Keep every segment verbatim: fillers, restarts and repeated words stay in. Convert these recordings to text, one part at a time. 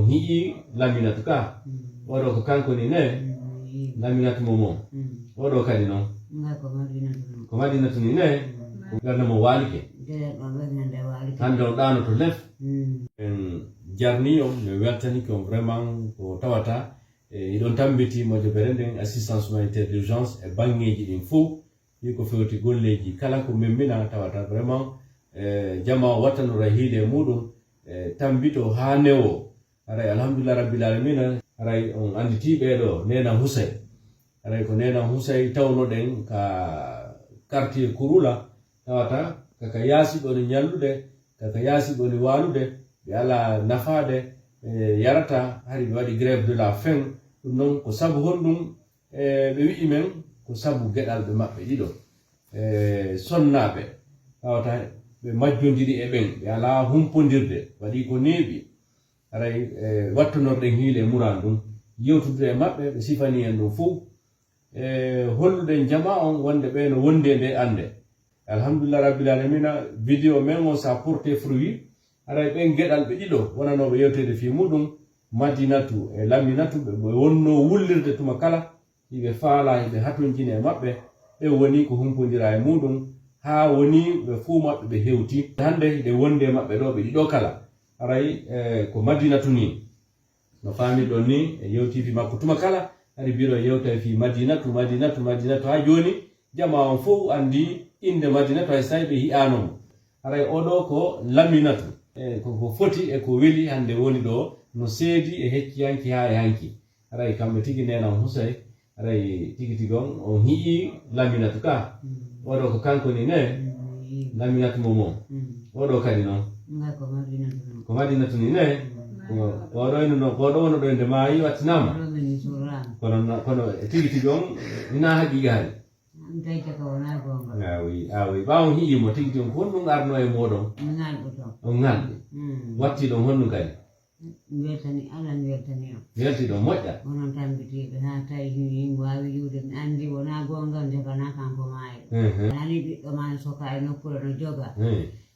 Hi'i Laminatu ka. Oɗo ko kanko ni ne. Laminatu mo mo. Oɗo kadi noon. Ko Madinatu ni ne. Ɓernde mo waalike. Hannde o ɗaanoto lef. En jarni on, min weltanike on vraiment ko tawata. E, iɗon tambiti mojobere nden assistance humanitaire d'urgence e banngeeji ɗin fof. Fii ko fewti golleeji kala ko memmina tawata vraiment, e, jama o wattanora hiile muɗum, e, tambito haa newo. Haray alhamdulillah rabbil alamina, haray on annditi ɓee ɗo, Neena Husay. Haray ko Neena Husay tawnoɗen ka quartier Kurula, tawata kaka yaasi ɗo ni ñallude, kaka yaasi ɗo ni waalude, ɓe alaa nafaade, e, yarata, hari ɓe waɗi grève de la faim. Ɗum noon ko sabu honɗum? E, ɓe wi'i men ko sabu geɗalɓe maɓɓe ɗiɗo, e, sonnaaɓe, tawata ɓe majjondiri e ɓen, ɓe alaa humpondirde, waɗi ko neeɓi. Haray, e, wattonorɗen hiile e muran ɗum, yewtude e maɓɓe, ɓe sifani en ɗum fof. E, holluɗen jama on wonde ɓe no wondi e nde annde. Alhamdulillah rabbil alamina, vidéo men on sa porté fruit. Haray ɓen geɗalɓe ɗiɗo wonanooɓe yewteede fii muɗum, Madinatu e Laminatu, ɓe, ɓe wonnoo wullirde tuma kala, hiɓe faalaa, hiɓe hatonjini e maɓɓe, ɓe woni ko humpondira e muɗum, haa woni ɓe fuu maɓɓe ɓe hewti. Hannde hiɗe wondi e maɓɓe ɗo, ɓe ɗiɗo kala. Haray, e, ko Madinatu ni. No faamirɗon ni, e yewtii fii makko tuma kala, hari biro yewtay fii Madinatu, Madinatu, Madinatu, haa jooni, jama on fof anndi innde Madinatu, hay so tawii ɓe hi'aano mo. Haray oɗo ko Laminatu, e ko, ko foti e ko weli hannde woni ɗo, no seedi e hecci hanki haa e hanki. Haray kamɓe tigi Neena Husay, haray tigi tigi on, on hi'i Laminatu ka. Oɗo ko kanko ni ne, Laminatu mo mo. Oɗo kadi noon. Ko Madinatu ni ne. Ko, ko oɗo ene no, ko oɗo wono ɗo ende maayi wattinaama. Kono na, kono e tigi tigi on, ina haqiiqa hari. Awi, awi. Ɓaawo on hi'i mo tigi tigi on, ko honɗum arno e moɗon? On ŋalɗi. Watti ɗon honɗum kadi? Mi weltani Allah, mi weltani on. Welti ɗo moƴƴa. Onon tambitiiɓe haa tawi himi waawi yi'ude, mi anndi wonaa goonga, joganaa kanko maayo. Nani ɓiɗɗo ma no soka e nokkuure no joga.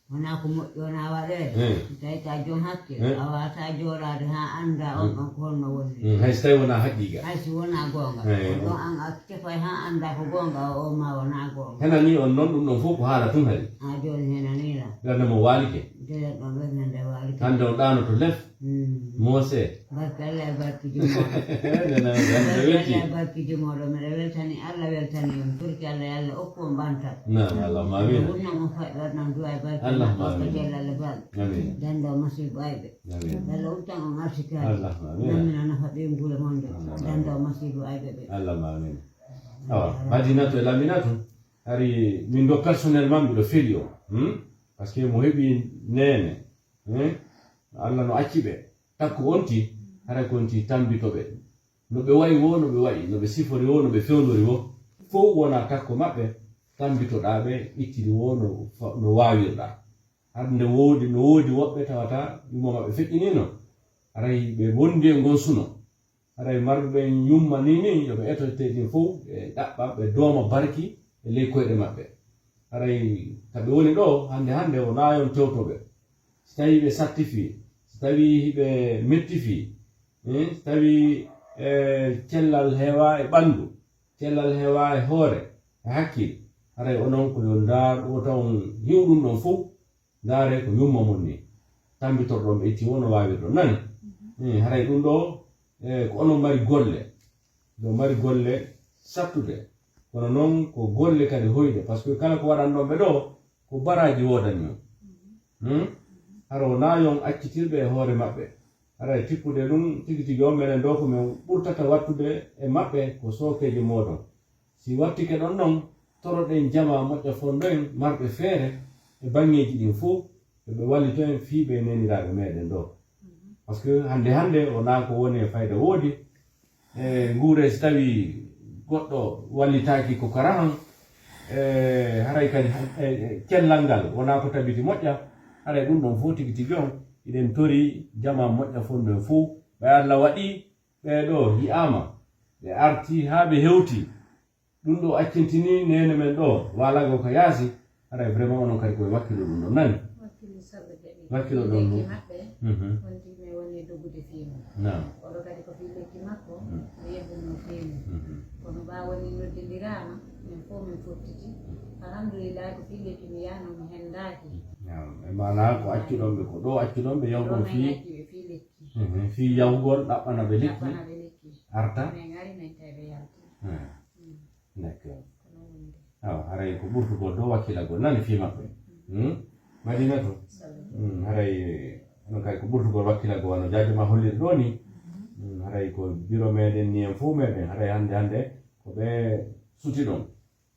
Wonaa ko moƴƴi, wonaa waɗeede. So tawi ka joom hakkil, a waawataa jooɗaade haa anndaa on ɗon ko honno woni. Hay so tawi wonaa haqiiqa. Hay si wonaa goonga. On ɗon an a tefay haa anndaa ko goonga o, o ma wonaa goonga. Henani on noon, ɗum ɗon fof ko haala tun hari. A jooni henanii lan. Ɓernde mo waalike. Jooni ɗon ɓernde nde waalike. Hannde on ɗaanoto lef. Moose. Barke Allah e barke jumooɗo. Nana, nana, barke Allah e barke jumooɗo. Miɗo weltani Allah, weltani on. Turki Allah, yo Allah okku on ɓantal. Naam, Allahumma amiin. Wonno mo faɗɗo ɗon du'a e barke. Allahumma amiin. Jalla Allah bal. Amiin. Dando masiibo ayɓe. Amiin. Yo Allah uddan on arsikaaji. Allahumma amiin. Lammina nafa ɓeynguure mon nde. Allahumma amiin. Dando masiibo ayɓe ɓe. Allahumma amiin. Awa, Madinatu e Laminatu, hari min ɗo personnellement miɗo feli on. Hmm? Parce que mo heɓi neene, hmm? Allah no acci ɓe. Takko onti, hara ko onti tambito ɓe. No ɓe wayi wo, no ɓe wayi, no ɓe sifori wo, no ɓe fewndori wo. Fow wona takko maɓɓe, tambitoɗaa ɓe, ittiri wo no fa-, no waawirɗaa. Hade nde woodi, no woodi woɓɓe tawata yumma maɓɓe feƴƴiniino. Haray ɓe wondi e ngon suno. Haray marɓe ɓen yumma ni, ni, yo ɓe etoto ɗin fow, ɓe ɗaɓɓa, ɓe dooma barki e ley koyɗe maɓɓe. Haray ka ɓe woni ɗo, hannde, hannde wonaa yon tewtoɓe. Si tawii ɓe sattifii, si tawii hiɓe mettifii, eh, si tawii, eh, cellal heewaa e ɓanndu, cellal heewaa e hoore, e hakkil, haray onon ko yo ndaar ɗo taw on hiw ɗum ɗon fow, ndaaree ko yumma mon ni. Tambitorɗon ɓe itti won no waawirɗon. Nani? Eh, haray ɗum ɗo, eh, ko onon mari golle. Ɗo mari golle sattude. Kono noon ko golle kadi hoyɗe. Parce que kala ko waɗanɗon ɓe ɗo, ko baraaji woodani on. Hmm? Hara wonaa yon accitirɓe e hoore maɓɓe. Haray tippude ɗum tigi tigi on, menen ɗo ko men ɓurtata wattude e maɓɓe ko sookeeje mooɗon. Si wattike ɗon ɗon, toroɗen jamaa moƴƴa fonndo en marɓe feere e baŋŋeeji ɗin fow, yo ɓe wallito en fii ɓe neeniraaɓe meɗen ɗo. Parce que hannde hannde wonaa ko woni e fayda woodi. E nguure si tawii goɗɗo wallitaaki ko karahan, e haray kadi, e, e cellal ngal wonaa ko tabiti moƴƴa, haray ɗum ɗon fow tigi tigi on, hiɗen tori jamaa moƴƴa fonndo en fow. Ɓay Allah waɗii ɓee ɗoo yi'aama, ɓe artii haa ɓe hewtii. Ɗum ɗoo accintinii neene men ɗoo, waalagol ka yaasi, haray vraiment onon kadi ko e wakkilo ɗum ɗon, nani? Wakkilo ɗon. Mhm. e dogude fii mum. Naam. Oɗo kadi ko fii lekki makko, Mm. o yeɓɓuno fii mum. Mhm. Kono ɓaawo ni noddindiraama, min fof min fottiti. Alhamdulillahi, ko fii lekki mi yahno, mi henndaaki. Naam. E maanaa ko accuɗon ɓe, ko ɗo accuɗon ɓe, yawɗon Ɗo min fii? Acci ɓe fii lekki. Mhm. Fii yahugol, ɗaɓɓana ɓe lekki. Ɗaɓɓana ɓe lekki. Arta? Min ngari, min tawi ɓe yalti. Ah. Mm. D'accord. Ko noon woni de. Awa, haray ko ɓurtugol ɗo wakkilagol nani fii maɓɓe. Hmm? Madina to? Hmm, haray onon kay ko ɓurtugol wakkilagol wano jaajo ma holliri ɗo ni. Hmm, haray ko biro meɗen ni en fof meɗen. Haray hannde hannde ko ɓe suti ɗon.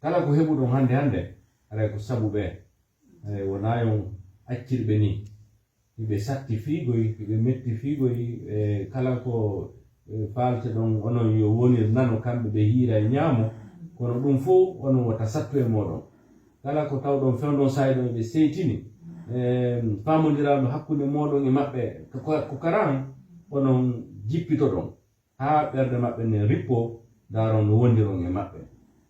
Kala ko heɓuɗon hannde hannde, haray ko sabu ɓe. Haray wonaa yon accirɓe ni. Hiɓe satti fiigoy, hiɓe metti fiigoy, e kala ko, e, faalteɗon onon yo wonir nano, kamɓe ɓe hiira e ñaamo, kono ɗum fof onon wota sattu e mooɗon. Kala ko tawɗon fewndon saa'i ɗon eɓe seytini, e, faamondiraaɗo hakkunde mooɗon e maɓɓe, ko, ko karan, onon jippitoɗon. Haa ɓerɗe maɓɓe nden rippoo, ndaaron no wondiron e maɓɓe.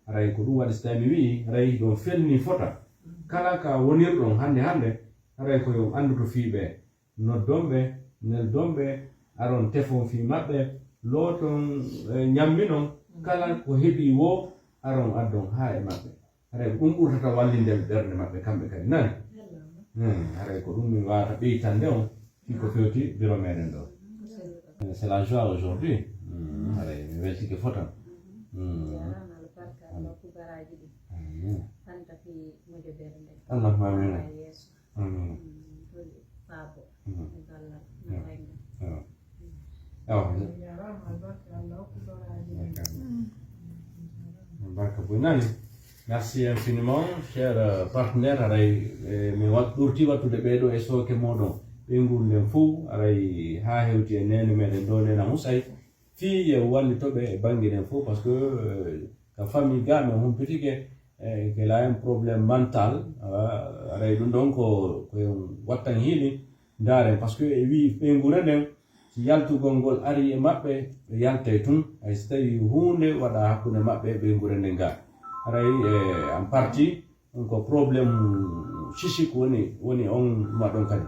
Haray ko ɗum waɗi so tawii mi wi'i, haray hiɗon felnii fota. Kala ka wonirɗon hannde hannde, haray ko yo on anndu to fii ɓe. Noddon ɓe, neldon ɓe, aron tefon fii maɓɓe, looton, e, ñamminon, kala ko heɓii woo, aron addon haa e maɓɓe. Haray ko ɗum ɓurtata wallinde ɓerɗe maɓɓe kamɓe kadi, nani? Hmm, haray ko ɗum min waawata ɓeytande on fii ko fewti biro meɗen ɗo. Eh, c'est la joie aujourd'hui. Hmm, haray mi weltike fotan. Hmm. Jaaraama, albarka, Allah okku baraaji ɗi. Amin. Fanta fii mojobere nde. Allahumma amin. Haa yeeso. Amin. Hmm, holi faabo. Hmm. E ballal. Hmm. No waynoo. Hmm. Awa. Barka boy nani. Merci infiniment, cher, euh, partenaire. Aray, eh, mi wat-, ɓurti wattude ɓeeɗo e sooke mooɗon. Ɓeyngu nden fof, aray, haa hewti e neene meɗen ɗo, neena Musay. Fii yo wallito ɓe e bannge nden fof, parce que, euh, ka famille ga, mi humpitike, eh, qu'elle a un problème mental, awa, aray ɗum ɗon ko, ko en wattan hiili. Ndaaren, parce que e wii ɓeynguure nden, si yaltugol ngol arii e maɓɓe, ɓe yaltay tun, hay si tawii huunde waɗaa hakkunde maɓɓe e ɓeynguure nden ga. Haray, eh, en partie, ɗum ko problème psychique woni, woni on ma ɗon kadi.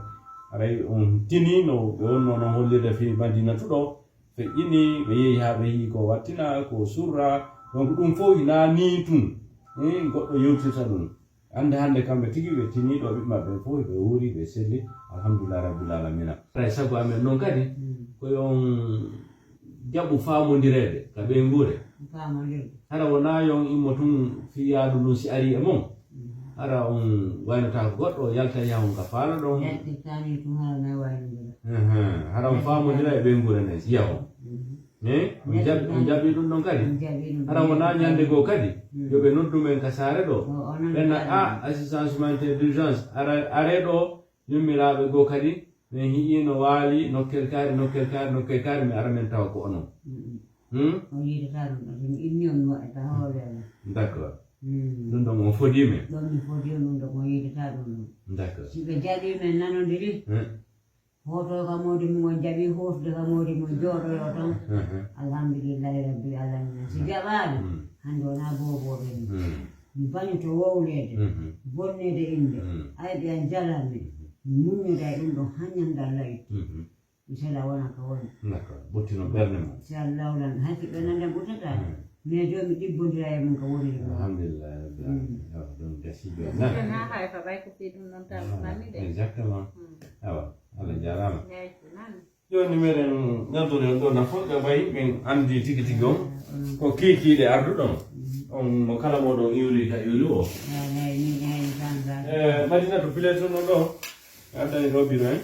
Haray on tinii no ɓe wonnoo non hollirde fii Madinatu ɗo, feƴƴini, ɓe yehi haa ɓe yi'i ko wattina, ko surra. Donc ɗum fof hinaa nii tun. Eh, goɗɗo yewtirta ɗum. Hannde hannde kamɓe tigi ɓe tinii ɗo ɓiɓɓe maɓɓe fof, ɓe wuuri, ɓe selli. Alhamdulillah Rabbil Alamina. Haray sago amen noon kadi, ko yo on jaɓu faamondireede ka ɓeynguure. Faamondirde. Hara wonaa yo on immo tun fii yaadu ndun si arii e mon. Hara on waynotaako goɗɗo, o yalta yaha on ka faalaɗon. Yaltirtaani tun hara na waynondira. Ahan, hara on faamondira e ɓeynguure nden, si yaha on. Eh, on jaɓi, on jaɓi ɗum ɗon kadi? On jaɓi ɗum. Hara wonaa ñande goo kadi, yo ɓe noddu men ka saare ɗo. O, onon ɓe na, kadi. Ah, assistance humanitaire d'urgence, ara, aree ɗo, yummiraaɓe goo kadi, min hi'i no waali, nokkel kaari, nokkel kaari, nokkel kaari, mi ara min tawa ko onon. Mm-mm. Hmm? On yiɗataa ɗum ɗon, so mi inni on mi waɗata hoore am. D'accord. Mm. Ɗum ɗon on fodii men? Ɗon mi fodii on, ɗum ɗon on yiɗataa ɗum ɗon. D'accord. Si ɓe jaɓii men nanondiri, hmm. Hoto ka modi mum on jaɓi hofde ka modi mum jooɗoyo tan. Mhm. Alhamdulillahi rabbil alamina. Si jaɓaali, mhm, hannde wonaa boobooɓe ni. Mhm. Mi bañoto wowleede, mhm, bonneede innde. Mhm. Ayɓe an jalan mi. Mhm. Mi muññoda e ɗum ɗon haa ñande Allah itti. Mhm. Inchallah wona ko woni. D'accord. Bottino ɓernde mum. Inchallah lan hay si ɓe nande ɓurtata. Mhm. Mais jooni ɗibbondira e mum ko woni ɗum. Alhamdulillah rabbil alamin. Mm. Awa, ɗum gasi jooni. Ɗum nani. Ɗum haa hay fa ɓay ko fii ɗum ɗon tan. Ah, nanni de. Exactement. Mm. Awa, Allah jaaraama. Eeyi, ko nanni. Jooni meɗen ñaddori on ɗo nafo, ɓe ɓay min anndi tigi tigi on. Mm. Ko kiikiiɗe arduɗon. Mm. On mo kala mooɗon iwri ka iwri o. Eeyi, eeyi, eeyi, tan, tan. Eh, Madinatu, pileetu no ɗo. Addani ɗo biro en.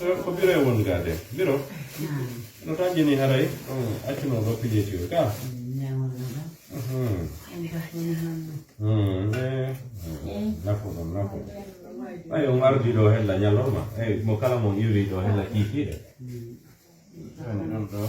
Eh, ko biro e won gaa de. Biro? Mm. No tan jeni haray, mm, accuno ɗo pileetu o ka. Mm, ne wonno ɗo. Mhm. En ɗakkuni honno. Mm, eh, mm, eh, nafu ɗum, nafu ɗum. Ay, on ardi ɗo hella ñalorma. Ey, mo kala mo iwri ɗo hella kiikiiɗe. Mm. Woni ɗum ɗo.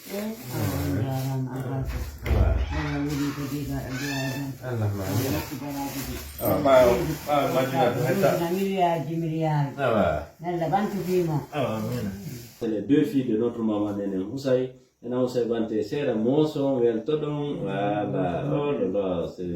Eh, ah, on jaaraama, albarka. Awa. Allah woni ko diga e duwaaji. Allah ma. Allah rokku baraaji ɗi. Awa, ɓaawo, ɓaawo Madina to hetta. Ɗum na miliyaaji, miliyaaji. Awa. Allah ɓantu fii ma. Awa, amina. C'est les deux filles de notre maman Néné Houssaye. Néné Houssaye Banté, seeɗa mooson, weltoɗon. Voilà. Oh là là, c'est